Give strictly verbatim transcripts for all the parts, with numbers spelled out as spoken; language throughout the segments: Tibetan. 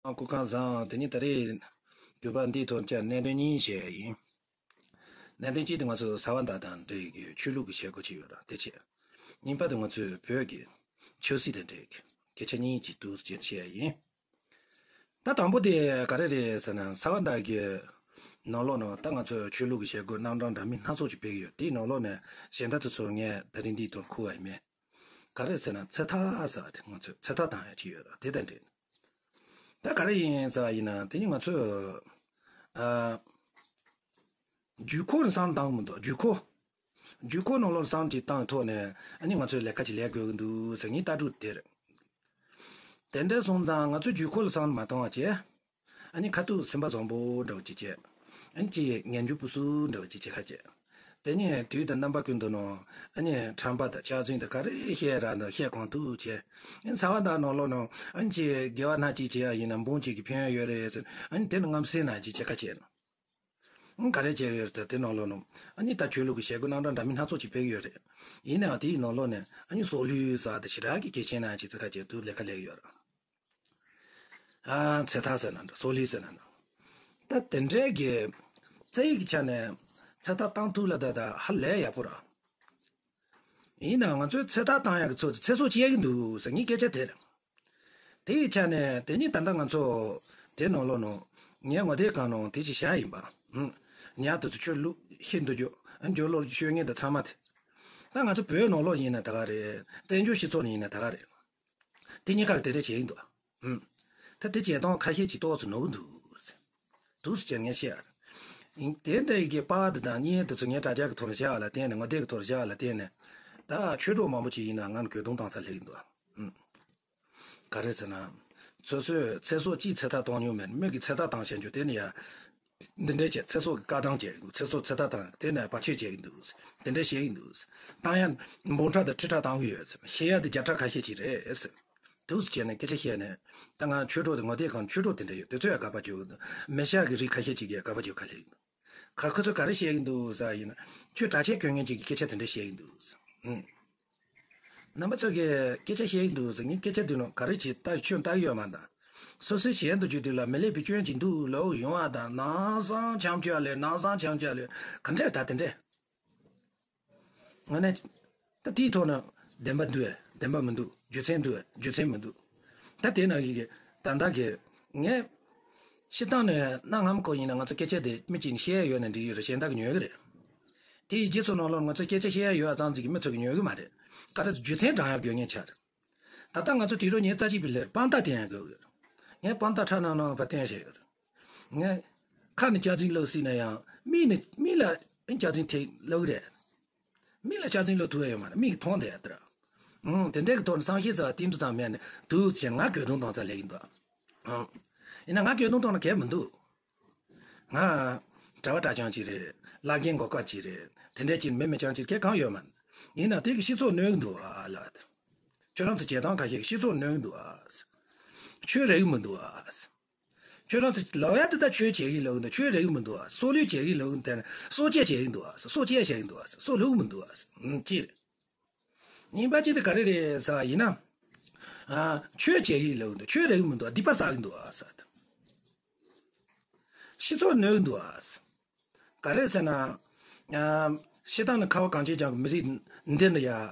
སྐུ་ཁམས་བཟང་། དེ་ནི་ད་རེས་དུས་བབ་འདིའི་ཐོག་ཀྱང་གནད་དོན་གཉིས་བཤད་ཡིན། གནད་དོན་གཅིག་དེ་ང་ཚོ་ས་བ་མདའ་དང་འབྲེལ་གྱི་ཆོས་ལུགས་ཀྱི་བྱེད་སྒོ་ཅིག་ཡོད་ར་དེ་བྱས། གཉིས་པ་དེ་ང་ཚོའི་བོད་ཀྱི་ཆབ་སྲིད་དང་འབྲེལ་གྱི་སྐད་ཆ་གཉིས་ཅིག་འདུག་ཅེས་བཤད་ཡིན། ད་དང་པོ་དེ་ག་རེ་རེད་ཟེར་ན། ས་བ་མདའ་གི་ནང་ལོགས་ནང་ད་ང་ཚོ་ཆོས་ལུགས་ཀྱི་བྱེད་སྒོ་རྣམ་གྲངས་འདྲ་མིན་སྣ་ཚོགས་ཅིག་སྤེལ་གྱི་ཡོད། དེའི་ནང་ལོགས་ནས་གཞན་དག་དེ་ཚོར་ངས་ད་རིང་འདིའི་ཐོག་ཁུར་བ་ཡིན་མིན། ག་རེ་ཟེར་ན་ཚེ་ཐར་ཟེར་བ་དེ་ང་ཚོས་ཚེ་ཐར་བཏང་ཡ་ཅིག་ཡོད་ར་དེ་དང་འབྲེལ། ད་ག་རེ་ཡིན་ཟེར་བ་ཡིན་ན། དེ་ནི་ང་ཚོས་ཨ་ཇུས་འགོད་བསམ་བཏང་གི་མི་འདུག་ཇུས་འགོད། ཇུས་འགོད་ནང་ལོགས་བསམ་ཅིག་བཏང་ཐོག་ནས་ཨ་ནི་ང་ཚོས་ལས་ཀ་ཅིག་ལས་དགོས་ཀྱི་འདུག་ཟེར་ངའི་ལྟ་གྲུབ་དེ་རེད། དེ་འདྲ་སོང་ཙང་ང་ཚོས་ཇུས་འགོད་ལ་བསམ་མ་བཏང་བ་བྱས། ཨ་ནི་ཁ་ཐུག་སེམས་པ་བཟང་པོ་འདྲ་བོ་ཅིག་བྱས། ཨ་ནི་ཅིག་ངན་ཇུས་སྤུ་སུ་འདྲ་བོ་ཅིག་བྱེད་ཁ་བྱས། དེ་ནས་དུས་དང་རྣམ་པ་ཀུན་ཏུ་ནང་ཨ་ནི་ཁྲམ་པ་དང་ལྕགས་འཛིན་དང་ག་རེ་བཤད་ར་འདུག་བཤད་གང་ཐུབ་བྱས། ཨ་ནི་ས་བ་མདའ་ནང་ལོགས་ནང་ཨ་ནི་ཅིག་དགེ་བ་སྣ་གཅིག་བྱེད་ཡ་ཡིན་ན་འབུམ་གཅིག་གི་ཕན་ཡོན་ཡོད་རེད་ཟེར། ཨ་ནི་དེ་ནི་རྔམ་སེ་ན་ཅིག་བྱེད་ཁ་བྱས། ཨ་ནི་ག་རེ་བྱས་ཡོད་རེད་ཟེར་དེ་ནང་ལོགས་ནང་ཨ་ནི་ད་ཆོས་ལུགས་ཀྱི་བྱེད་སྒོ་རྣམ་གྲངས་འདྲ་མིན་སྣ་ཚོགས་ཅིག་སྤེལ་གྱི་ཡོད་རེད། ཡིན་ནའང་དེའི་ནང་ལོགས་ནས་ཨ་ནི་སྲོག་བླུའི་ས་དེ་ཞེ་དྲག་གི་གལ་ཆེན་ན་ཅིག་བརྩི་ཁ་བྱས་འདུག་ལས་ཀ་ལས་ཀྱི་ཡོད་རེད། ཨ་ཚེ་ཐར་ཟེར་ན་འདྲ་སྲོག་བླུ་ཟེར་ན་འདྲ། ད་དེ་འདྲའི་གི་རྩ་བའི་གི་ཆ་ནས་ཚེ་ཐར་བཏང་ཐུབ་ལ་ད་ད་ཧ་ལས་ཡག་པོ་ར། ཡིན་ནའང་ང་ཚོས་ཚེ་ཐར་བཏང་ཡག་གི་ཚོད་དུ་ཚེ་སྲོག་བཅད་ཀྱི་འདུག་ཟེར་ངའི་སྐད་ཆ་དེ་རེད། དེ་ཡི་ཆ་ནས་དེ་ནི་ད་ལྟ་ང་ཚོ་དེ་ནང་ལོགས་ནང་ངའི་ངོ་དེབ་སྒང་ནང་དེ་ཅིག་བཞག་ཡིན་པ། ཧུམ། ཉག་དེ་ཚོ་ཆོས་ལུགས་ཤེས་འདུག་རྒྱུ་ཨ་འཇོ་ལོ་ཤོད་ངེས་དང་ཚང་མ་དེ། ད་ང་ཚོ་བོད་ནང་ལོགས་ཡིན་ན་ད་ག་རེད། བཙན་བྱོལ་སྤྱི་ཚོགས་ནས་ཡིན་ན་ད་ག་རེད། དེ་གཉིས་ཀ་དེ་འདྲ་བྱེད་ཀྱི་འདུག་ཨ། ད་དེ་བྱེད་སྟངས་ཁ་ཤས་ཀྱིས་ཏོག་ཙམ་ནོར་གྱི་འདུག་འདུག་ཟེར་ངས་བཤད། ཡིན་དེ་འདྲ་ཡི་གེ་པར་དེ་དང་བརྙན་དེ་ཚོ་ངའི་དྲ་རྒྱ་གི་ཐོག་ལ་བཞག་ལ་བརྟེན་ནས། ངོ་དེབ་ཀྱི་ཐོག་ལ་བཞག་ལ་བརྟེན་ནས། ད་ཆོས་གྲོགས་མང་པོ་ཅིག་ཡིན་ན་ང་ལ་གྱོད་གཏོང་བཏང་ཚར་སླེབས་ཀྱི་འདུག་ཨ། ཨ། ག་རེ་ཟེར་ན། སོ་སོས་ཚེ་སྲོག་གཅིག་ཚེ་ཐར་གཏོང་མྱོང་མེད། མི་གིས་ཚེ་ཐར་བཏང་བྱས་འཇོག་དེ་ནི་ཡ། འདི་འདྲའི་བྱས་ཚེ་སྲོག་གི་བཀག་སྡོམ་བྱས་འདུག་ཚེ་སྲོག་ཚེ་ཐར་བཏང་དེ་ནས་བར་ཆད་བྱས་ཀྱི་འདུག་དེ་འདྲ་བཤད་ཀྱི་འདུག་བཏང་ཡ་འབུམ་ཕྲག་དང་ཁྲི་ཕྲག་བཏང་གི་ཡོད། ཤེས་ཡ་དེ་བརྒྱ་ཕྲག་ཁ་ཤས་ཅིག་རེད། འདུག་སེ་བྱས་ནས་སྐད་ཆ་བཤད་ནས། ད་ང་ཆོས་གྲོགས་དེ་ངོ་དེབ་སྒང་ཆོས་གྲོགས་དེ་འདྲ་ཡོད། དེ་ཚོ་ཡང་དགག་པ་བརྗོད་ཀྱི་འདུག་མེ་ཤ་གི་རིགས་ཁ་ཤས་ཅིག་གིས་དགག་པ་བརྗོད་ཁ་སླེབས་ཀྱི་འདུག་ཁ་ཁོ་ཚོ་ག་རེ་བཤད་ཀྱི་འདུག་ཟེར་ཡིན་ན། ཁྱོད་གྲྭ་ཆས་གྱོན་མཁན་ཅིག་གིས་སྐད་ཆ་དེ་འདྲ་བཤད་ཀྱི་འདུག་ཨུམ། རྣམ་པ་ཚོ་གིས་སྐད་ཆ་བཤད་ཀྱི་འདུག་ཟེར། ངས་སྐད་ཆ་འདི་ནང་ག་རེ་བྱེད་ལྟ་ཁྱོད་ལྟ་གི་ཡོད་མ་ད། སོ་སོའི་གཞན་དུ་བརྗོད་དུས་ལ་མི་ལེགས་པའི་སྐྱོན་ཅིག་འདུག་ལོག་ཡོང་བ་དང་། ནང་བཟང་འཆམ་འཆམ་ལས། ནང་བཟང་འཆམ་འཆམ་ལས། ག་འདྲས་ད་དེ་འདྲས། ང་ནི་ད་དེའི་ཐོག་ནས་བདེན་པ་འདུག་བས་བདེན་པ་མི་འདུག་རྒྱུ་མཚན་འདུག་བས་རྒྱུ་མཚན་མི་འདུག་ད་དེ་ནང་གི་ད་ལྟ་གི་ངས་སྤྱིར་བཏང་ནས་གནའ་སྔ་མོ་ཁོ་ཡིན་ན་ང་ཚོ་སྐད་ཆ་དེ་མི་གཅིག་ནས་བཤད་ཡ་ཡོད་ན་འགྲིག་ཡོད་རེད། གཞན་དག་གིས་ཉོ་གི་རེད། དེ་ཡི་རྗེས་སུ་ནང་ལོགས་ང་ཚོ་སྐད་ཆ་བཤད་ཡ་ཡོད་ཙང་ཙིག་གི་མི་ཚོ་གིས་ཉོ་གི་མ་རེད། ག་རེ་རྒྱུ་མཚན་དྲང་ཡ་དགོས་ངེས་ཆགས་རེད། ད་ལྟ་ང་ཚོ་དུས་རབས་ཉི་ཤུ་རྩ་གཅིག་པའི་ལོར་དཔང་རྟགས་བསྟན་ཡ་དགོས་ཀྱི་རེད། ངས་དཔང་རྟགས་ཁྲ་ནང་ནང་བ་བསྟན་བཞག་ཡོད་རེད། ངས་ཁ་ནས་སྐྱག་རྫུན་ལབ་སྲིད་ན་ཡང་མིག་ནས་མིག་ལ་སྐྱག་རྫུན་ཐེབས་ལབ་ཀྱི་རེད། མིག་ལ་སྐྱག་རྫུན་ལབ་ཐུབ་ཡ་ཡོད་མ་རེད། མིག་གིས་མཐོང་བསྡད་ཡ་དེ་ར། ཨང་། དེ་འདྲའི་གི་ཐོག་ནས་བསམ་ཤེས་ཟེར་བ་ཏིལ་འབྲུ་ཙམ་མེད་ནས་འདུག་ཟེར་ང་གྱོད་དུང་གཏོང་ས་སླེབས་ཀྱི་འདུག་ཨང་། ཡིན་ན་ང་གྱོད་དུང་གཏོང་ན་གལ་མི་འདུག་ང་གྲྭ་པ་གྲྭ་རྐྱང་ཅིག་རེད། བླ་རྒན་གོ་སྐབས་ཅིག་རེད། དེ་འདྲའི་ཅིག་མི་མི་རྐྱང་ཅིག་གལ་གང་ཡོད་མ་རེད། ཡིན་ན་དེ་གི་སྤྱི་ཚོགས་གནོད་གི་འདུག་ཨ་ལ། ཁྱོད་རང་ཚོ་བྱེད་སྟངས་ཁ་ཤས་ཀྱི་སྤྱི་ཚོགས་གནོད་གི་འདུག་ཨ། ཆོས་རག་གི་མི་འདུག་ཨ། ཁྱོད་རང་ཚོ་ལབ་ཡ་དེ་ད་ཆོས་བྱེད་ཀྱི་ལབ་གི་འདུག་ཆོས་རག་གི་མི་འདུག་ཨ། སྲོག་བླུ་བྱེད་ཀྱི་ལབ་གི་འདུག་སྲོག་བཅད་བྱེད་ཀྱི་འདུག་ཨ། སྲོག་བཅད་བྱེད་ཀྱི་འདུག་ཨ། སྲོག་བླུ་གི་མི་འདུག་ཨ། ཨང་། ཅི་རེད། གཉིས་པ་གཅིག་དེ་ག་རེ་རེད་ཟེར་བ་ཡིན་ན། ཨ། ཆོས་བྱེད་ཀྱི་ལབ་འདུག་ཆོས་རག་གི་མི་འདུག་སྡིག་པ་བསགས་ཀྱི་འདུག་ཨ་ཟེར། སྤྱི་ཚོགས་གནོད་ཀྱི་འདུག་ཨ་ཟེར། ག་རེ་ཟེར་ན། ཨ། སྤྱིར་བཏང་ནས་ཁ་བ་གངས་ཅན་ལྗོངས་ཀྱི་མི་རིགས་འདི་འདྲ་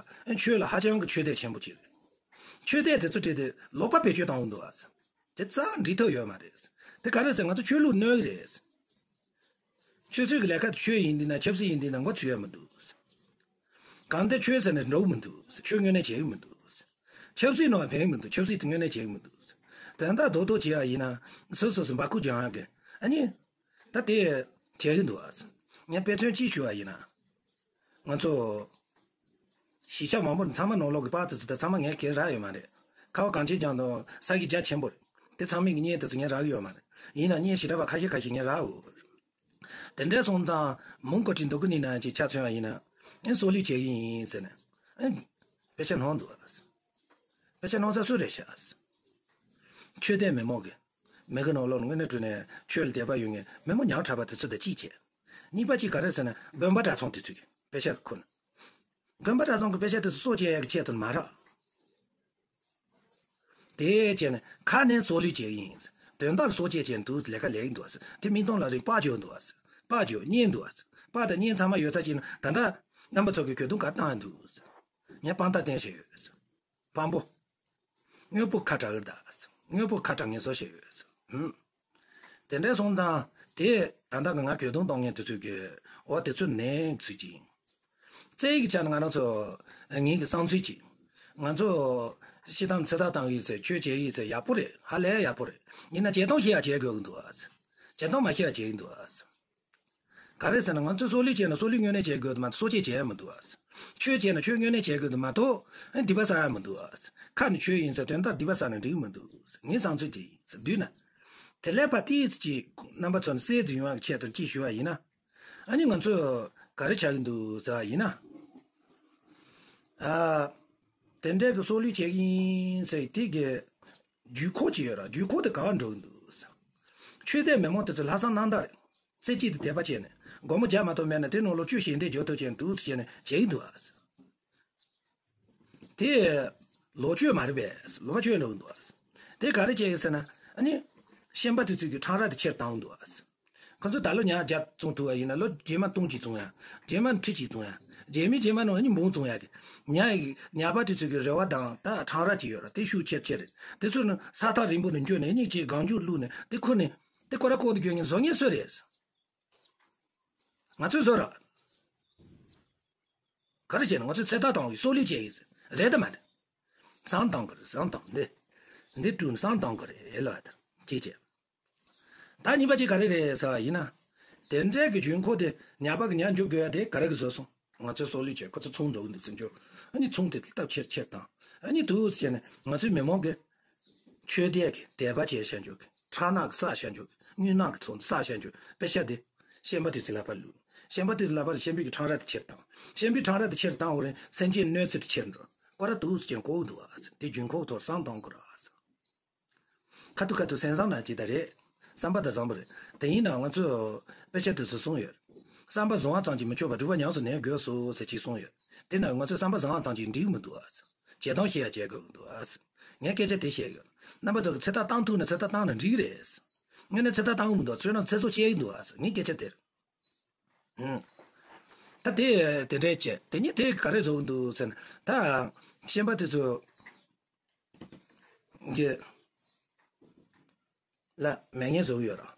ཡ། ཆོས་ལ་ཧ་ཅང་གི་ཆོས་དད་ཆེན་པོ་ཅིག་རེད། ཆོས་དད་དེ་ཚོ་ཁྲིད་དེ་ལོག་པ་བེད་སྤྱོད་བཏང་གི་འདུག་ཨ་ཟེར། དེ་རྩ་བ་འགྲིག་ཐབས་ཡོད་མ་རེད། དེ་ག་རེ་ཟེར། ང་ཚོ་ཆོས་ལུགས་གནོད་ཀྱི་རེད། ཆོས་སྲིད་ཀྱི་ལས་ཀ་དེ་ཆོས་ཡིན་དུས་ན་ཆབ་སྲིད་ཡིན་དུས་ན་མགོ་ཚོས་ཡ་མི་འདུག་གང་ལྟར་ཆོས་ཟེར་ནས་འགྲོ་གི་མི་འདུག་ཆོས་དངོས་གནས་བྱེད་ཀྱི་མི་འདུག་ཆབ་སྲིད་ནང་ཕན་གྱི་མི་འདུག་ཆབ་སྲིད་དེ་དངོས་གནས་བྱེད་ཀྱི་མི་འདུག་དོན་དག་རྡོག་རྡོག་བྱེད་ཡ་ཡིན་ན་སོ་སོ་སོ་འབའ་ཁུག་སྦྱང་ཡ་གི། ཨ་ནི། ད་དེ་བྱེད་ཀྱི་འདུག་ཨ། ངས་དཔེ་མཚོན་གཅིག་ཞུ་བ་ཡིན་ན། ང་ཚོ་གཞིས་ཆགས་མང་པོ་ཚང་མ་ནང་ལོགས་ཀྱི་པར་དེ་ཚོ་ད་ཚང་མ་ངས་གྱེར་རག་ཡོད་མ་རེད། ཁ་བ་གངས་ཅན་ལྗོངས་དང་ས་གཞི་རྒྱ་ཆེན་པོ་རེད། དེ་ཚང་མའི་གི་བརྙན་དེ་ཚོ་ངས་རག་གི་ཡོད་མ་རེད། ཡིན་ན་བརྙན་ཞེ་དྲག་པ་ཁ་ཤས་ཁ་ཤས་ངས་རག་ཡོད། དེ་འདྲ་སོང་ཙང་མོན་གྷོ་ཁྲིད་འདུག་གི་ནི་ན་ཅིག་ཆ་མཚོན་བ་ཡིན་ན། ཨེ་སྲོག་བླུ་བྱེད་ཀྱི་ཡིན་ཟེར་ནས། ཨེ་དཔེ་ཆ་གནང་འདུག་ཨ། དཔེ་ཆ་གནང་ས་སུ་རེད་ཤག་ཆོས་དད་མི་མང་གི། མི་གི་ནང་ལོགས་ལ་དངོས་གནས་དྲང་གནས་ཆོས་ལ་དད་པ་ཡོད་མཁན་མི་མང་ཉག་ཕྲ་བ་དེ་ཚོ་དང་གཅིག་བྱས། གཉིས་པ་གཅིག་ག་རེ་ཟེར་ན་དགོན་པ་གྲྭ་ཚང་དེ་ཚོ་གི་དཔེ་ཆ་ཁོ་ན། དགོན་པ་གྲྭ་ཚང་གི་དཔེ་ཆ་དེ་ཚོ་སྲོག་བཅད་ཡག་གི་ཆེད་དུ་མ་རེད། དེ་བྱས་ནས་ཁ་ནས་སྲོག་བླུ་བྱེད་ཀྱི་ཡིན། དོན་དག་སོ་སྐྱེ་ཅན་དུ་ལས་ཀ་ལས་ཀྱི་འདུག་ཟེར། དེ་མིག་མཐོང་ལ་རིག་པ་བརྗོད་འདུག་ཟེར། པ་བརྗོད་གཉིས་འདུག་ཟེར། པ་དང་གཉིས་ཚང་མ་ཡོད་ས་ཅིག་ན་ད་ལྟ་རྣམ་པ་ཚོ་གི་གྱོད་དུང་ག་བཏང་འདུག་ཟེར། ངས་དཔང་རྟགས་བསྟན་བཞིན་ཡོད་ཟེར། དཔང་པོ། དངོས་པོ་ཁ་གྲག་གི་རེད་ད་ཟེར། དངོས་པོ་ཁ་གྲག་ངེས་སོ་བྱས་ཡོད་ཟེར། ཧུམ། དེ་འདྲའི་སོང་ཙང་དེ་ད་ལྟ་གི་ང་གྱོད་དུང་གཏོང་མཁན་དེ་ཚོས་གི། འོ་དེ་ཚོ་ནས་ཚུལ་གྱིས། རྩ་བའི་ཆ་ནས་ང་རང་ཚོ་ངེད་ཀྱི་བསམ་ཚུལ་གྱིས། ང་ཚོ་ཤི་དང་ཚེ་ཐར་བཏང་ཡིན་ཟེར། ཆོས་བྱེད་ཡིན་ཟེར། ཡག་པོ་རེད། ཧ་ལས་ཡག་པོ་རེད། ཡིན་ན་བྱེད་སྟངས་ཤེས་ཡག་བྱེད་དགོས་ཀྱི་འདུག་ཨ། བྱེད་སྟངས་མ་ཤེས་ཡག་བྱེད་ཀྱི་འདུག་ཨ། ག་རེ་ཟེར་ན་ང་ཚོས་སྲོག་བླུ་བྱས་ན་སྲོག་བླུ་དངོས་གནས་བྱེད་དགོས་མ་གཏོགས་སྲོག་བཅད་བྱེད་ཡག་མི་འདུག་ཨ། ཆོས་བྱས་ན་ཆོས་དངོས་གནས་བྱེད་དགོས་མ་གཏོགས་སྡིག་པ་བསགས་ཡག་མི་འདུག་ཨ། ཁ་ནས་ཆོས་ཡིན་ཟེར། དོན་དག་སྡིག་པ་བསགས་ན་འགྲིག་མི་འདུག་ངའི་བསམ་ཚུལ་དེ་ཡིན་ཟེར། བསྡུས་ན། དེ་ལས་ཕར་ཏོག་ཙམ་ཅིག་རྣམ་པ་ཚོ་ནས་གསལ་དུ་ཡོང་བའི་ཆེད་དུ་ཅིག་ཞུ་བ་ཡིན་ན། ཨ་ནི་ང་ཚོས་ག་རེ་བྱ་གི་འདུག་ཟེར་བ་ཡིན་ན། ཨ། དེ་འདྲའི་གི་སྲོག་བླུ་བྱེད་ཀྱི་ཡིན་ཟེར་དེ་གི་རྒྱུད་ཁོག་ཅིག་ཡོད་ར། རྒྱུད་ཁོག་དེ་ག་པར་འགྲོ་གི་འདུག་ཟེར། ཆོས་དད་མི་མང་དེ་ཚོ་ལྷག་བསམ་རྣམ་དག་རེད། རྩེ་གཅིག་ཏུ་དད་པ་བྱས་ནས་སྒོར་མོ་བརྒྱ་མ་གཏོགས་མེད་ན་དེ་ནང་ལོགས་ཆོས་ཞལ་འདེབས་རྒྱག་ཐུབ་ཀྱི་འདུག་ཟེར་བྱས་ནས་བྱེད་ཀྱི་འདུག་ཨ། དེ་ལོག་སྤྱོད་མ་རེད་པས། ལོག་སྤྱོད་འགྲོ་གི་འདུག་ཨ། དེ་ག་རེ་བྱས་ཡོད་ཟེར་ན། ཨ་ནི་ཤན་པ་དེ་ཚོས་ཀྱི་ཁྲང་ར་དེ་ཁྱེར་བཏང་འདུག་ཨ། ཁོ་ཚོ་ད་ལོ་ཉ་བརྒྱ་བཙོང་ཐུབ་པ་ཡིན་ན་ལོ་རྗེས་མ་སྟོང་གཅིག་བཙོང་ཡག་རྗེས་མ་ཁྲི་གཅིག་བཙོང་ཡག་རྗེས་མའི་རྗེས་མ་ནང་ཨ་ནི་འབུམ་བཙོང་ཡག་གི། ཉ་ཡི་ཉ་པ་དེ་ཚོས་ཀྱི་རེ་བ་དང་ད་ཁྲང་ར་ཅིག་ཡོད་ར། དེ་ཤུགས་ཆེར་ཆེར་རེད། དེ་ཚོ་ནི་ས་ཐག་རིང་པོ་ནས་འགྱོ་ནས་ཨ་ནི་ཅིག་གང་མགྱོགས་བླུགས་ནས་དེ་ཁུར་ནས་དེ་ཀོ་ར་ཀོ་དུ་འགྱོ་མཁན་བཟོ་མཁན་སུ་རེད། ང་ཚོས་བཟོ་ར། ག་རེ་བྱས་ན་ང་ཚོས་ཚེ་ཐར་བཏང་བའི་སྲོག་བླུ་བྱས་ཡིན་ཟེར། རེད་དམ་མ་རེད། བསམ་བཏང་གི་རེད། བསམ་བཏང་། འདི་འདི་བསྐྲུན་བསམ་བཏང་གི་རེད་ལ། ད་ཅི་བྱས། ད་གཉིས་པ་ཅིག་ག་རེ་རེད་ཟེར་བ་ཡིན་ན། དེ་འདྲའི་གི་རྒྱུད་ཁོག་དེ་ཉ་པ་གི་ཉ་འཇུག་དགོས་ཡ་དེ་ག་རེ་གི་བཟོ་སོང་། ང་ཚོས་སྲོག་བླུ་བྱས་ཁོ་ཚོ་ཚོང་འགྲོ་གི་འདུག་ཟེར་འཇོག་ཨ་ནི་ཚོང་དེ་སྟབས་ཆེར་ཆེར་བཏང་། ཨ་ནི་དུས་བྱས་ནས་ང་ཚོའི་མི་མང་གི་ཆོས་དད་ཀྱི་དད་པ་བྱེད་བྱ་འཇུག་ཁྲག་ནག་གི་བསགས་བྱ་འཇུག་རྔུལ་ནག་གི་ཚོང་བསགས་བྱ་འཇུག་དཔེ་ཆ་དེ་ཤན་པ་དེ་ཚོའི་ལག་པར་བླུགས། ཤན་པ་དེ་ཚོའི་ལག་པར་ཤན་པའི་གི་ཁྲང་ར་དེ་ཁྱེར་བཏང་། ཤན་པའི་ཁྲང་ར་དེ་ཁྱེར་བཏང་བ་རེད། སེམས་ཅན་གནོད་འཚེ་དེ་ཁྱེར་འགྲོ། ཀོ་ར་དུས་ཅན་གོ་འདུག་ཨ། དེ་རྒྱུན་ཁོག་ཐོག་བསམ་གཏོང་དགོས་ར། ཁ་ཐུག་ཁ་ཐུག་སེམས་བཟང་ན་ཅི་ད་རེད། བསམ་པ་ད་བཟང་པོ་རེད། དེ་ཡིན་ནའང་ང་ཚོས་དཔེ་ཆ་དེ་ཚོ་གསུངས་ཡོད། བསམ་པ་བཟང་བ་ཙམ་གྱིས་མི་ཆོག་པར་སྒྲུབ་པ་ཉམས་སུ་ལེན་དགོས་སོ་ཟེར་ཅིག་གསུངས་ཡོད། དེ་ན་ང་ཚོས་བསམ་པ་བཟང་བ་ཙམ་གྱིས་འགྲིག་མི་འདུག་ཨ། བྱེད་སྟངས་ཤེས་ཡ་བྱེད་དགོས་འདུག་ཨ། ངས་སྐད་ཆ་དེ་བཤད་ཡོད། རྣམ་པ་ཚོ་གི་ཚེ་ཐར་བཏང་ཐུབ་ན་ཚེ་ཐར་བཏང་ན་འགྲིག་གི་རེད། ངས་ནི་ཚེ་ཐར་བཏང་གི་མི་འདུག་ཚོད་ན་ཚེ་སྲོག་བཅད་ཀྱི་འདུག་ཨ། ངས་སྐད་ཆ་དེར། ཨུམ། ད་དེ་དེ་འདྲས་བྱས། དེ་ཉིད་དེ་ག་རེ་བཟོ་གི་འདུག་ཟེར་ན། ད་ཤན་པ་དེ་ཚོ་གི་ལ་མེད་ངན་བཟོ་གི་ཡོད་ར།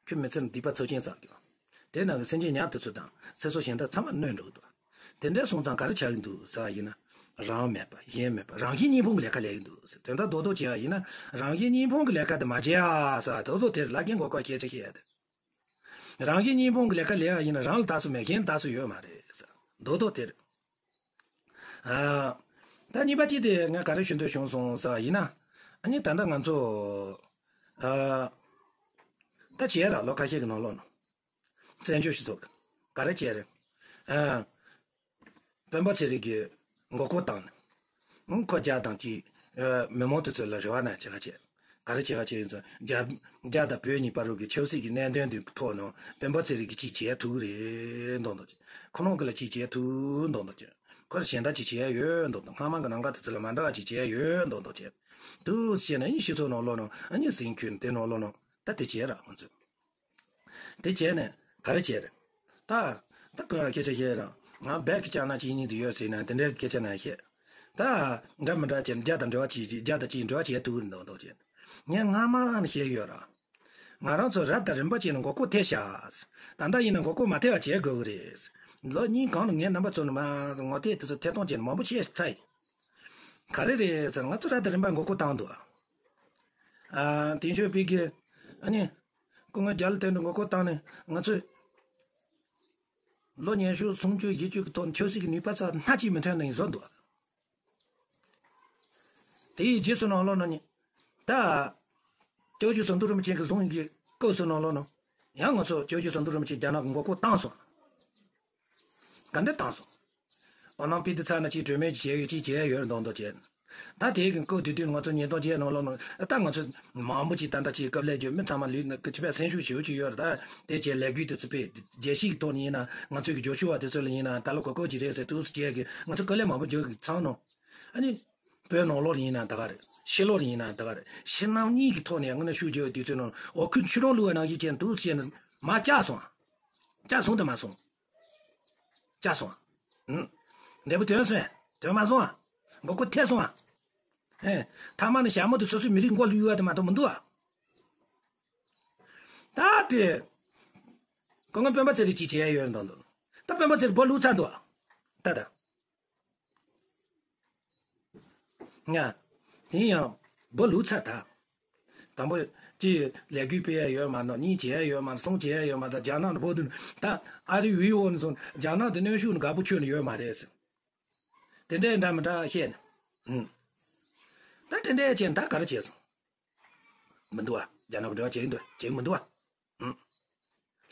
ཁྱོད་མི་ཚེ་ན་སྡིག་པ་ཚོགས་ཆེན་བསགས་ཀྱི་ཡོད། དེ་ནང་གི་སེམས་ཅན་ཉག་དེ་ཚོ་དང་ཚེ་སྲོག་གཞན་དག་ཚང་མ་གནོད་འགྲོ་གི་འདུག་དེ་འདྲ་སོང་ཙང་ག་རེ་ཆགས་ཀྱི་འདུག་ཟེར་བ་ཡིན་ན། རང་མེད་པ་གཞན་མེད་པ་རང་གཞན་གཉིས་ཕུང་གི་ལས་ཀ་ལས་ཀྱི་འདུག་ཟེར། དོན་དག་རྡོག་རྡོག་བྱས་པ་ཡིན་ན་རང་གཞན་གཉིས་ཕུང་གི་ལས་ཀ་དེ་མ་བྱེད་ཨ་ཟེར་བ་རྡོག་རྡོག་དེ་རེད། བླ་རྒན་མགོ་སྐོར་སྐད་ཆ་བཤད་ཡ་དེ། རང་གཞན་གཉིས་ཕུང་གི་ལས་ཀ་ལས་པ་ཡིན་ན་རང་ལ་བདག་སུ་མེད། གཞན་ལ་བདག་སུ་ཡོད་མ་རེད་ཟེར། རྡོག་རྡོག་དེ་རེད། ཨ། ད་གཉིས་པ་གཅིག་དེ་ངས་ག་རེ་ཞུ་འདོད་བྱུང་སོང་ཟེར་བ་ཡིན་ན། ཨ་ནི་ད་ལྟ་ང་ཚོ། ཨ། ད་བྱས་ར་ལོ་ཁ་ཤས་ཀྱི་ནང་ལོགས་ནང་། བཙན་བྱོལ་སྤྱི་ཚོགས་ག་རེ་བྱས་རེད། ཨ། སྤེན་པ་ཚེ་རིང་གིས་མགོ་སྐོར་བཏང་ནས། ཁོ་རྒྱ་དང་གཅིག་ཨ། མི་མང་དེ་ཚོ་ལ་རེ་བ་ན་བྱེད་ཁ་བྱེད། ག་རེ་བྱེད་ཁ་བྱེད་ཡིན་ཙང་རྒྱ་རྒྱ་དང་བོད་གཉིས་བར་གྱི་ཆབ་སྲིད་ཀྱི་གནད་དོན་དེ་ཐོག་ནས་སྤེན་པ་ཚེ་རིང་གིས་ཅིག་བྱེད་ཐུབ་ཀྱི་རེད་མདོག་མདོག་བྱེད། ཁོ་རང་གི་ལ་ཅིག་བྱེད་ཐུབ་མདོག་མདོག་བྱེད། ཁོ་ལ་གཞན་དག་ཅིག་བྱེད་ཡ་ཡོད་མདོག་མདོག་སྔ་མ་གི་ནང་ཁ་དེ་ཚོ་ལ་མ་འདྲ་བ་ཅིག་བྱེད་ཡ་ཡོད་མདོག་མདོག་བྱེད། དུ་བྱས་ནས་ཨ་ནི་སྤྱི་ཚོགས་ནང་ལོགས་ནང་ཨ་ནི་ཟིང་ཁྱོན་དེ་ནང་ལོགས་ནང་ད་དེ་བྱས་ར་ང་ཚོས། དེ་བྱས་ནས་ག་རེ་བྱས་རེད། ད་ད་ཀ་སྐད་ཆ་བཤད་ར། ང་རྦད་ཀྱི་ཅག་ན་གཅིག་གཉིས་དེ་ཡོད་ཟེར་ན་དེ་འདྲའི་སྐད་ཆ་ན་བཤད། ད་འདྲ་མི་འདྲ་བྱས་རྒྱ་དང་འབྲེལ་བ་བྱེད་རྒྱ་དང་གཅིག་འབྲེལ་བ་བྱེད་ཐུབ་ཀྱི་མདོག་མདོག་བྱས། ངས་སྔ་མ་ནས་བཤད་ཡོད་ར། ང་རང་ཚོ་རབ་དང་རིམ་པ་བྱས་ནས་མགོ་སྐོར་ཐེབས་ཤག་ད་ལྟ་ཡིན་ན་མགོ་སྐོར་མ་ཐེབས་པ་བྱེད་དགོས་ཀྱི་རེད། ལོ་གཉིས་གོང་ལ་ངས་རྣམ་པ་ཚོ་ནས་མ་ངོ་དེབ་དེ་ཚོ་ཐད་གཏོང་བྱས་ནས་མང་པོ་བཤད་ཚར་ཡིན། ག་རེ་རེད་ཟེར་ན་ང་ཚོ་རབ་དང་རིམ་པ་མགོ་སྐོར་བཏང་འདུག་ཨ། དེང་ཆོས་པའི་གི། ཨ་ནི། སྐུ་ངོ་རྒྱ་ལོ་དོན་གྲུབ་མགོ་སྐོར་བཏང་ནས་ང་ཚོས། ལོ་ཉི་ཤུ་སུམ་ཅུ་བཞི་བཅུ་གི་ཐོག་ཆབ་སྲིད་ཀྱི་ནུས་པ་ས་སྣ་གཅིག་མི་ཐོན་ནས་བཟོ་འདུག་དེའི་རྗེས་སུ་ནང་ལོགས་ནང་ནས། ད། སྐྱབས་རྗེ་ཟམ་གདོང་རིན་པོ་ཆེ་གི་གསུང་གི་སྐབས་སུ་ནང་ལོགས་ནང་། ཡང་ང་ཚོ་སྐྱབས་རྗེ་ཟམ་གདོང་རིན་པོ་ཆེ་རྒྱ་ནག་གི་མགོ་སྐོར་བཏང་སོང་། ག་འདྲ་བཏང་སོང་། འོ་ནང་པའི་དེ་ཚ་ན་ཅིག་གྲོས་མོལ་བྱས་ཡོད་ཅིག་བྱས་ཡོད་མདོག་མདོག་བྱས། ད་དེའི་གི་སྐབས་དེ་དུས་ང་ཚོ་ཉིས་སྟོང་བརྒྱད་ནང་ལོགས་ནང་ད་ང་ཚོ་མང་པོ་ཅིག་ད་ལྟ་ཅིག་སྐབས་ལས་རྒྱུ་མི་ཚང་མ་ལུས་ན་ཅི་བས་སེམས་ཤུགས་ཞེ་པོ་ཅིག་ཡོད་རེད། ད་དེ་བྱས་ལས་འགུལ་དེ་ཚོ་སྤེལ་རྒྱལ་སྤྱིའི་ཐོག་ནས་ཡིན་ན་ང་ཚོའི་གི་རྒྱབ་སྐྱོར་བ་དེ་ཚོ་ལ་ཡིན་ན་ད་ལོ་གོ་སྐབས་ཅིག་རེད་ཟེར་དུས་སུ་བྱས་གི་ང་ཚོ་དཀའ་ལས་མང་པོ་རྒྱག་གི་ཚང་ནང་ཨ་ནི། བོད་ནང་ལོགས་ཡིན་ན་ད་ག་རེད། ཕྱི་ལོགས་ཡིན་ན་ད་ག་རེད། ཕྱི་ནང་གཉིས་ཀྱི་ཐོག་ནས་དངོས་གནས་ཤུགས་རྒྱག་དུས་ཚོད་ནང་འོ་ཁུལ་ཆུ་རང་བླུགས་པ་ནང་བཞིན་བྱས་འདུག་བྱས་ནས་མར་བཅག་སོང་། བཅག་སོང་དང་མ་སོང་། བཅག་སོང་། ཨུམ། འབྲས་བུ་ཐོན་སོང་། ཐོན་མ་སོང་། མགོ་སྐོར་ཐེབས་སོང་། ཨེ། ཐ་མ་ནི་ཞྭ་མོ་དེ་སོ་སོའི་མི་རིགས་མགོ་ལ་གཡུག་ཡ་དེ་མ་གཏོགས་མི་འདུག་ཨ། ད་དེ། སྐུ་ངོ་སྤེན་པ་ཚེ་རིང་ཅིག་བྱས་ཡོད་འདུག་ད་སྤེན་པ་ཚེ་རིང་འབུ་བླུགས་ཚར་འདུག་ད་ད། ང་། དེ་ཡང་འབུ་བླུགས་ཚར་ད། དང་པོ་གཅིག་ལས་འགུལ་སྤེལ་ཡ་ཡོད་མ་རེད། གཉིས་བྱས་ཡ་ཡོད་མ་རེད། གསུམ་བྱས་ཡ་ཡོད་མ་རེད། རྒྱ་ནག་ནས་འབུ་བཏོན། ད་ཨ་རི་ཝི་འོ་ནས་སོང་རྒྱ་ནག་དེ་གནོན་ཤུགས་ནས་དགའ་པོ་ཁྱོན་ནས་ཡོད་མ་རེད་ཟེར། དེ་འདྲའི་འདྲ་མི་འདྲ་བཤད་ནས། ཨུམ། ད་དེ་འདྲའི་བྱས་ནས་ད་ག་རེ་བྱས་སོང་། མི་འདུག་ཨ། རྒྱ་ནག་གི་འབྲེལ་བ་བྱེད་ཀྱི་འདུག་བྱེད་ཀྱི་མི་འདུག་ཨ།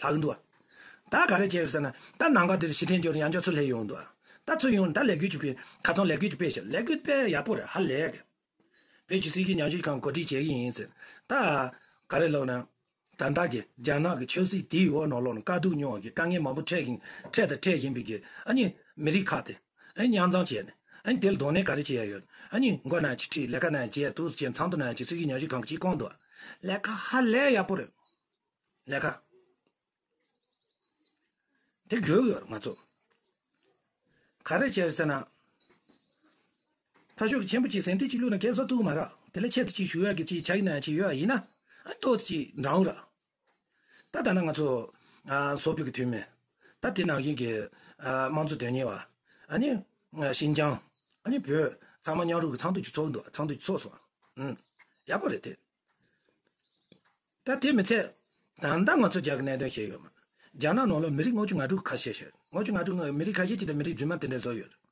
ཨུམ། ལྷག་གི་འདུག་ཨ། ད་ག་རེ་བྱས་ཟེར་ན་ད་ནང་པ་དེར་ཕྱིར་འཐེན་འབྱོར་ཡང་བསྐྱར་ཚུར་སླེབས་ཡོང་འདུག་ཨ། ད་ཚུར་ཡོང་ད་ལས་འགུལ་གྱི་དཔེ་ཁ་ཚང་ལས་འགུལ་གྱི་དཔེ་བཤད་ལས་འགུལ་དཔེ་ཡག་པོ་རེད། ཧ་ལས་གི། བོད་ཀྱི་སྲིད་བྱུས་ཉམས་ཞིབ་ཁང་གོ་སྒྲིག་བྱེད་ཀྱི་ཡིན་ཟེར། ད་ག་རེ་ལབ་ན། ད་ལྟ་གི་རྒྱ་ནག་གི་ཆབ་སྲིད་དེའི་འོག་ནང་ལོགས་ནས་དཀའ་སྡུག་མྱོང་བ་གི་དཀའ་ངལ་མང་པོ་འཕྲད་ཀྱིན་འཕྲད་དང་འཕྲད་བཞིན་པའི་གི་ཨ་ནི་མི་རིགས་ཁག་དེ་ཨ་ནི་མཉམ་འཛོམས་བྱས་ནས་ཨ་ནི་དེ་ལ་དོ་ནན་ག་རེ་བྱེད་ཡ་ཡོད། ཨ་ནི་མགོ་ནང་ཅིག་ཁྲིད། ལས་ཀ་ནང་བྱས། དུས་སུ་བྱས། ཚོགས་འདུ་ནང་ཅིག་སྲིད་བྱུས་ཉམས་ཞིབ་ཁང་གིས་ཅིག་བསྐོང་འདུག་ལས་ཀ་ཧ་ལས་ཡག་པོ་རེད། ལས་ཀ་དེ་དགོས་ཡོད་ང་ཚོ། ག་རེ་བྱས་ཟེར་ན། ཕར་ཕྱོགས་ཀྱི་ཆེན་པོ་ཅིག་ཟིན་བྲིས་ཅིག་བླུགས་ན་གས་སོ་ཐུག་མ་རེད། དེ་ལས་ཆེད་དུ་ཅིག་ཞུ་ཡག་གི་ཅིག་ཆ་ཡིན་ན་ཅིག་ཡོད་ཡིན་ན་ཨ་ཏོག་ཙམ་ཅིག་འདྲ་བོ་རེད། ད་ད་ནང་ང་ཚོ་ཨ་བཟོ་པའི་གི་འཐུས་མི། ད་དེ་ནང་བཞིན་གྱི་ཨ་དམངས་གཙོ་དོན་གཉེར་བ། ཨ་ནི་ཨ་ཤིན་ཅང་། ཨ་ནི་བོད་ཚང་མ་མཉམ་རུབ་ཀྱི་ཚོགས་འདུ་ཅིག་ཚོགས་འདུག་ཚོགས་འདུ་ཅིག་ཚོགས་སོང་། ཨུམ། ཡག་པོ་རེད་དེ། ད་དེ་མི་ཚད། ད་ལྟ་ང་ཚོ་རྒྱ་གི་གནད་དོན་བཤད་ཡོད་མ་རེད། རྒྱ་ནག་ནང་ལོགས་མི་རིགས་ལྔ་བཅུ་ང་དྲུག་ཁ་ཤས་ཤིག་ལྔ་བཅུ་ང་དྲུག་མི་རིགས་ཁ་ཤས་ཅིག་དང་མི་རིགས་རྫུན་མ་དེ་འདྲ་བཟོ་ཡོད་རེད།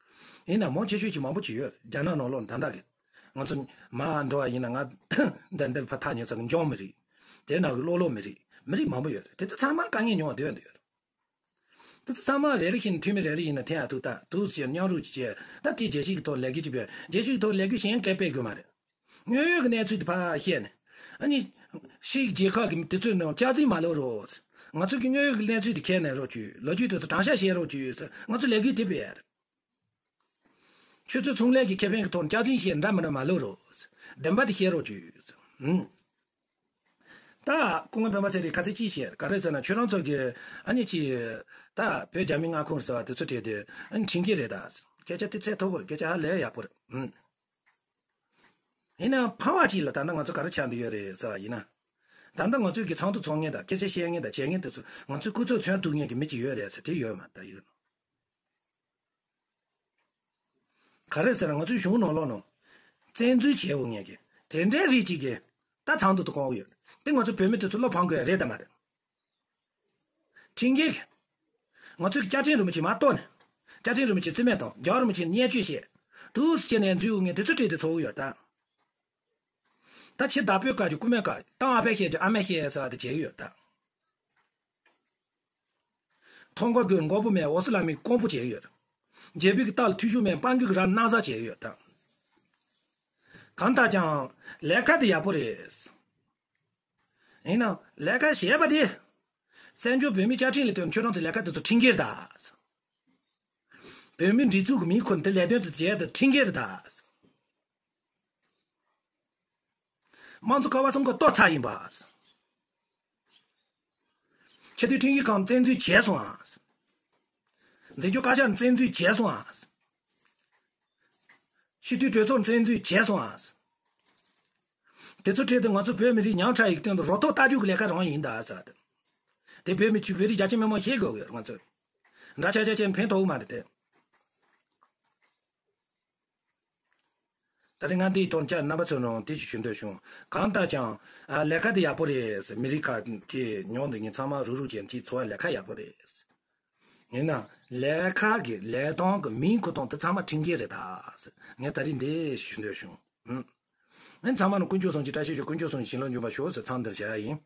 ཡིན་ན་མང་ཆེ་ཤོས་ཅིག་མང་པོ་ཅིག་ཡོད་རྒྱ་ནག་ནང་ལོགས་ད་ལྟ་གི། ང་ཚོ་མར་འགྲོ་བ་ཡིན་ན་ང་འདིར་འདིར་ཕར་ཐག་ཉེ་ས་གི་འཇང་མི་རིགས། དེ་ནང་གི་ཀློ་ཀློ་མི་རིགས། མི་རིགས་མང་པོ་ཡོད་རེད། དེ་ཚོ་ཚང་མ་དཀའ་ངལ་མྱོང་བ་སྡོད་འདོད་ཡོད་རེད། དེ་ཚོ་ཚང་མ་རེ་རེ་བཞིན་འཐུས་མི་རེ་རེ་ཡིན་ན་འཐེན་ཡ་ཐུག་ད་དུས་ཚོད་མཉམ་རུབ་ཅིག་བྱས། ད་དེ་རྒྱལ་སྤྱི་གི་ཐོག་ལས་འགུལ་ཅིག་སྤེལ། རྒྱལ་སྤྱི་གི་ཐོག་ལས་འགུལ་གཞན་གས་སྤེལ་དགོས་མ་རེད། དངོས་ཡོད་ཀྱི་གནས་ཚུལ་དེ་ཕར་བཤད་ནས། ཨ་ནི། ཕྱིའི་རྒྱལ་ཁབ་ཀྱི་དེ་ཚོའི་ནང་སྐྱག་རྫུན་མ་ལབ་རོགས། ང་ཚོ་གི་དངོས་ཡོད་ཀྱི་གནས་ཚུལ་དེ་ཁས་ལེན་རོགས་བྱོས། ལོ་རྒྱུས་དེ་ཚོ་དྲང་བཞག་བཤད་རོགས་བྱོས་ཟེར་ང་ཚོ་ལས་འགུལ་དེ་སྤེལ་ཡ་རེད། ཆུ་ཚོད་ཚོང་ལས་ཀྱི་ཁེ་ཕན་གྱི་ཐོག་སྐྱག་རྫུན་བཤད་འདྲ་མི་འདྲ་མ་ལབ་རོགས། བདེན་པ་དེ་བཤད་རོགས་བྱོས། ཧུམ། ད་སྐུ་ངོ་སྤེན་པ་ཚེ་རིང་ཁ་ཚིག་ཅིག་བཤད། ག་རེ་ཟེར་ན་ཁྱོད་རང་ཚོ་གི་ཨ་ནི་ཅིག་ད་བོད་རྒྱ་མི་མངའ་ཁོངས་ཟེར་བ་དེ་ཚོ་བྲིས་ཏེ་ཨ་ནི་ཁྲིམས་འགལ་རེད་ད། སྐད་ཆ་དེ་ཚད་མཐོ་པོ་རེད། སྐད་ཆ་ཧ་ལས་ཡག་པོ་རེད། ཧུམ། ཡིན་ནའང་ཕངས་པ་ཅིག་ལ་ད་ལྟ་ང་ཚོ་ག་རེ་ཆགས་འདུག་ཡོད་རེད་ཟེར་བ་ཡིན་ན། ད་ལྟ་ང་ཚོའི་གི་ཚོགས་འདུ་ཚོགས་མཁན་དང་སྐད་ཆ་བཤད་མཁན་དང་བྱེད་མཁན་དེ་ཚོ་ང་ཚོའི་སྐུ་ཚབ་མཚོན་ཐུབ་མཁན་གྱི་མི་ཅིག་ཡོད་རེད་ཟེར་དེ་ཡོད་མ་རེད་ད་ཡོད། ག་རེ་ཟེར་ན་ང་ཚོའི་གཞུང་ནང་ལོགས་ནང་བཙན་འཛུལ་བྱས་འོང་མཁན་གྱི་དེ་འདྲའི་རིགས་ཅིག་གིས་ད་ཚོགས་འདུ་དུ་བསྐོང་གི་ཡོད། དེ་ང་ཚོ་བོད་མི་དེ་ཚོ་བློ་ཕམ་དགོས་ཡ་རེད་དམ་མ་རེད། ཁྲིམས་འགལ་གྱི། ང་ཚོས་སྐྱབས་ཆེན་རིན་པོ་ཆེ་མར་གཏོར་ནས། སྐྱབས་ཆེན་རིན་པོ་ཆེ་རྩིས་མེད་བཏང་། རྒྱལ་བ་རིན་པོ་ཆེ་བརྙས་བཅོས་བྱས། དུས་སུ་བྱས་ནས་འཛུལ་ཡོང་མཁན་དེ་ཚོ་བྲིས་ཏེ་ཚོགས་ཀྱི་ཡོད་ད། ད་ཁྱེད་བདག་པོའི་བཀའ་ཀྱི་སྐུ་མོའི་བཀའ་བཏང་། ཨ་ཕས་བཤད་རྒྱུ་ཨ་མས་བཤད་ཟེར་བ་དེ་བྱེད་ཀྱི་ཡོད་ད། མཐོང་གོ་གི་མགོ་པོ་མེད། འོ་སི་ལ་མི་ཀོང་པོ་བྱེད་ཀྱི་ཡོད། རྒྱལ་པོའི་གི་རྟ་ལ་མཐུ་ཞུགས་མེད། སྤང་རྒྱུ་གི་ར་ནག་ས་བྱེད་ཀྱི་ཡོད་ད། གང་ལྟར་ཀྱང་ལས་ཀ་དེ་ཡག་པོ་རེད། ཡིན་ནའང་ལས་ཀ་བྱས་པ་དེ། བཙན་བྱོལ་བོད་མིའི་བཅའ་ཁྲིམས་ལ་བརྟེན་ཁྱོད་རང་ཚོའི་ལས་ཀ་དེ་ཚོ་ཁྲིམས་འགལ་རེད་ད། བོད་མིའི་སྒྲིག་འཛུགས་ཀྱི་མིང་ཁུར་ནས་དེ་ལས་དོན་དེ་བྱས་ཏེ་ཁྲིམས་འགལ་རེད་ད། དམངས་གཙོ་ཀ་བ་གསུམ་ཀ་གཏོར་ཚར་ཡིན་པ། ཆེས་མཐོའི་ཁྲིམས་ཞིབ་ཁང་བཙན་འཛུལ་བྱས་སོང་ཨ། འཛིན་སྐྱོང་བཀའ་ཤག་བཙན་འཛུལ་བྱས་སོང་ཨ། སྤྱི་འཐུས་གྲོས་ཚོགས་བཙན་འཛུལ་བྱས་སོང་ཨ། དེ་ཚོ་ཁྲིད་དེ་ང་ཚོ་བོད་མི་རིགས་ཉམ་ཆག་ཡིག་སྟོན་དུ་རོ་ཐོག་ལྟ་རྒྱུ་གི་ལས་ཀ་རང་ཡིན་ད་ཟེར་ཏེ། དེ་བོད་མི་ཆོས་བོད་རིགས་རྒྱ་ཆེ་མི་མང་ཤེས་དགོས་ཡོད་ང་ཚོས། འདྲ་ཆགས་ཆགས་བྱས་ཕན་ཐོགས་མ་རེད་དེ། ད་རེས་ང་འདིའི་ཐོག་ནས་རྣམ་པ་ཚོ་ནང་དེ་ཞིག་ཞུ་འདོད་བྱུང་། གང་ལྟར་ཀྱང་ཨ་ལས་ཀ་དེ་ཡག་པོ་རེད། མི་རིགས་ཁག་གི་ཉོ་འདི་ངས་ཚང་མ་རུག་རུག་བྱས་ཀྱི་འཚོ་བ་ལས་ཀ་ཡག་པོ་རེད། ཡིན་ན་ལས་ཀ་གི་ལས་སྟངས་ཀྱི་མིང་ཁུར་གཏོང་དེ་ཚང་མ་ཁྲིམས་འགལ་རེད་ད། ངས་ད་རེས་འདི་ཞུ་འདོད་བྱུང་། ཨུམ། ཨེ་ཚང་མ་ནི་དཀོན་མཆོག་གསུམ་གྱི་བཀྲ་ཤིས་ཤོག་དཀོན་མཆོག་གསུམ་གྱི་བྱིན་རླབས་འཇུག་པར་ཤོག་ཟེར་མཚམས་འདིར་བཞག་ཡ་ཡིན།